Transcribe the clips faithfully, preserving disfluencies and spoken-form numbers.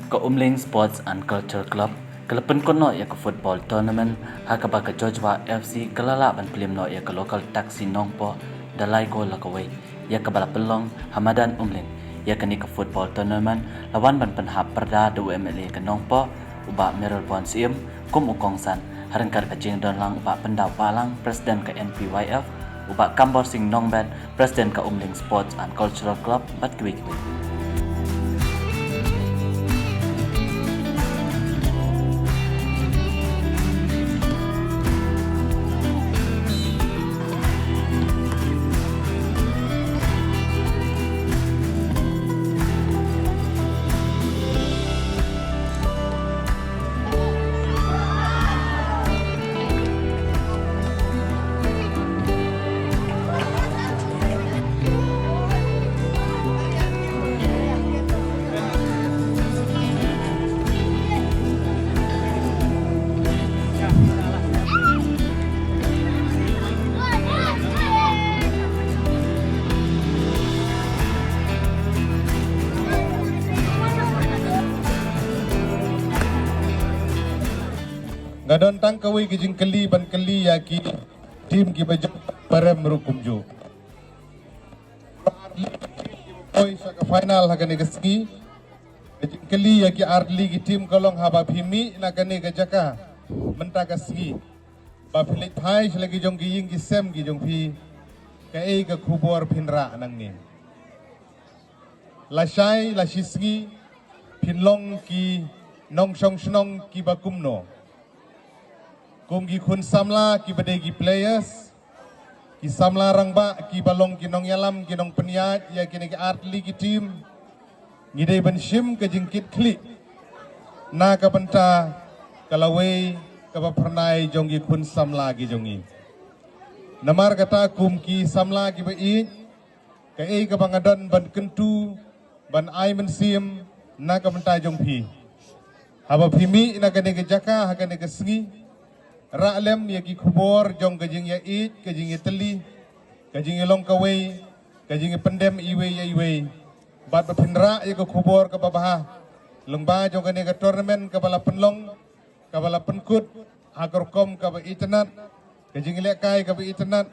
Ka Umling Sports and Cultural Club ka la pynkut noh ïa ka football tournament ha kaba ka Jojba F C ka la lah ban plie noh ïa ka local Taxi Nongpoh da lai gol la kawei, ïa kaba la pynlong ha madan Umling. Ïa kane ka football tournament la wan ban pynhap pyrda da u M L A ka Nongpoh, u Bah Mayralborn Syiem, kum u kongsan, ha ryngkat ka jingdon lang u Bah Pyndap Wahlang, President ka N P Y F, u Bah Kambor Singh Nongbet, President ka Umling Sports and Cultural Club, bad kiwei kiwei. Nga don tang kawei ka jingkylli ban kylli ïa ki team kiba jop, parem ruh kumjuh. Poi sa ka final ha kane ka sngi. Ka jingkylli ïa ki artylli ki team ka long, haba phi mih na kane ka jaka mynta ka sngi, ba phi leit phai sha la ki jong ki ïing ki sem ki jong phi, kaei ka khubor phin rah nangne? Lashai lashisngi phin long ki nongshong shnong kiba kumno? Kum ki khun samla kiba dei ki players, ki samla rangbah kiba long ki nongïalam, ki nongpynïaid ïa kine ki artylli ki team, ngi dei ban shim ka jingkitkhlieh na ka bynta ka lawei kaba phyrnai jong ki khun samla ki jong ngi. Namar kata, kum ki samla kiba ïeit, kaei kaba nga don ban kyntu, ban ai mynsiem na ka bynta jong phi, haba phi mih na kane ka jaka ha kane ka sngi, rah lem ïa ki khubor jong ka jingïaieit, ka jingïatylli, ka jingïalong kawei, ka jingïapyndem iwei ïa iwei, bad ba phin rah ïa ka khubor kaba bha lyngba jong kane ka tournament kaba la pynlong, kaba la pynkut ha ka rukom kaba itynnad, ka jinglehkai kaba itynnad.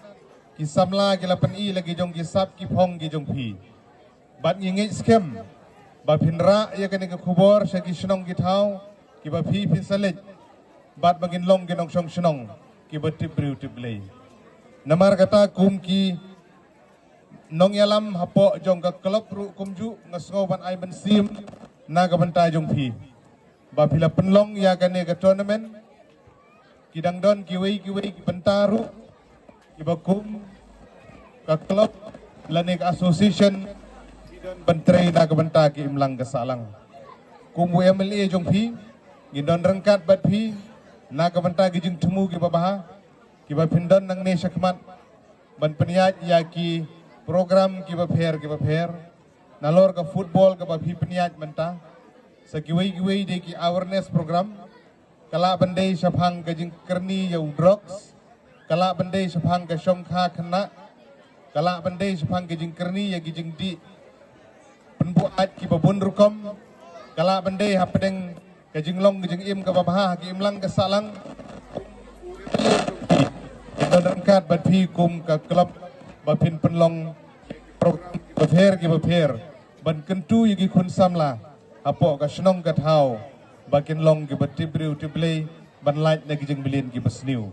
Ki samla ki la pyni la ki jong ki sap ki phong ki jong phi. Bad ngi ngeit skhem ba phin rah ïa kane ka khubor sha ki shnong ki thaw kiba phi phin sa leit, bad ba ngin long ki nongshong shnong kiba tip briew tip Blei. Namar kata, kum ki nongïalam hapoh jong ka club ruh kumjuh, nga sngew ban ai mynsiem na ka bynta jong phi ba phi la pynlong ïa kane ka tournament. Ki dang don kiwei kiwei ki bynta ruh kiba kum ka club lane ka association ki don ban trei na ka bynta ki imlang ka sahlang. Kum u M L A jong phi, ngin don ryngkat bad phi na ka bynta ki jingthmu kiba bha kiba phin don nangne shakhmat, ban pynïaid ïa ki program kiba pher kiba pher. Nalor ka football kaba phi pynïaid mynta, sa kiwei kiwei de ki awareness program, ka lah ban dei shaphang ka jingkyrni ïa u drugs, ka lah ban dei shaphang ka shongkha khynnah, ka lah ban dei shaphang ka jingkyrni ïa ki jingdih pynbuaid kiba bun rukom, ka lah ban dei hapdeng ka jinglong ka jingim kaba bha ha ki imlang ka sahlang. Don ryngkat bad phi kum ka club ba phin pynlong program kiba pher kiba pher ban kyntu ïa ki khun samla hapoh ka shnong ka thaw ba kin long kiba tip briew tip Blei, ban lait na ki jingmlien kiba sniew.